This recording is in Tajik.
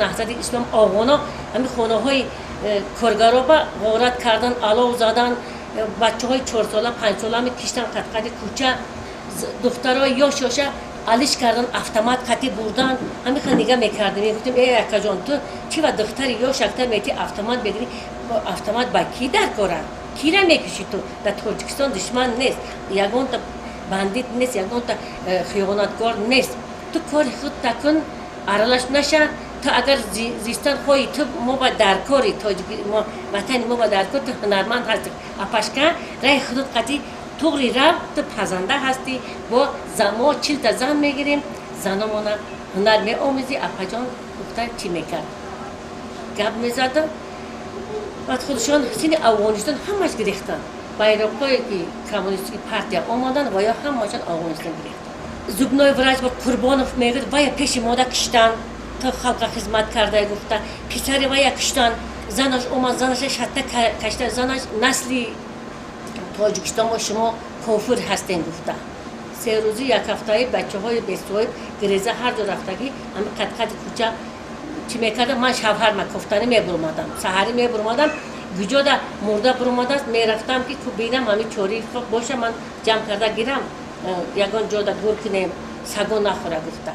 Наҳзати Ислом оғоно ҳамин хонаҳои коргароба ғорат кардан, алов задан, бачаҳои 4-сола, 5-сола мекиштан қадқади кӯча, духтарои ёш ёша алиш кардан, автомат қати бурдан. Ҳамин хел нига мекардем, мегуфтем: «Э, акаҷон, ту чи ва духтари ёш акта мети, автомат бегирӣ? Автомат ба кӣ дар кора? Кира мекушӣ ту? Дар Тоҷикистон душман нест, ягонта бандит нест, ягонта хиёнаткор нест. Ту кори худ такун, аралаш наша. Ту агар зистан хоҳӣ, ту мо ба даркори, ватани мо ба даркор, ту ҳунарманд ҳастӣ, апашка, раи худут қатӣ туғри рав, ту пазанда ҳастӣ, бо мо 40-та зан мегирем, заномона ҳунар меомӯзӣ, апаҷон», гуфта, чӣ мекард, гап мезада. Баъд худшон сини Афғонистон ҳамаш гирехтанд. Байроқҳое ки коммунистики партия омаданд ва ё ҳамашон Афғонистон гирехтанд. Зубной врач ба Қурбонов мегӯяд, вая пеши мода киштанд, то халқа хизмат карда гуфта, писари вая киштанд. Занаш омад, занаша шатта кашта, занаш: «Насли Тоҷикистон мо шумо кофир ҳастем», гуфта. 3 рӯзӣ, як ҳафтаи бачаҳои бесоҳиб гиреза, ҳар ҷо рафтагӣ, ҳами қадқади кӯча чӣ мекардам. Ман шавҳар макофтанӣ мебуромадам, саҳарӣ мебуромадам, гуҷода мурда буромадааст, мерафтам ки ку бинам, ҳами чори боша, ман ҷамъ карда гирам, ягон ҷода гур кунем, саго нахӯра гуфта.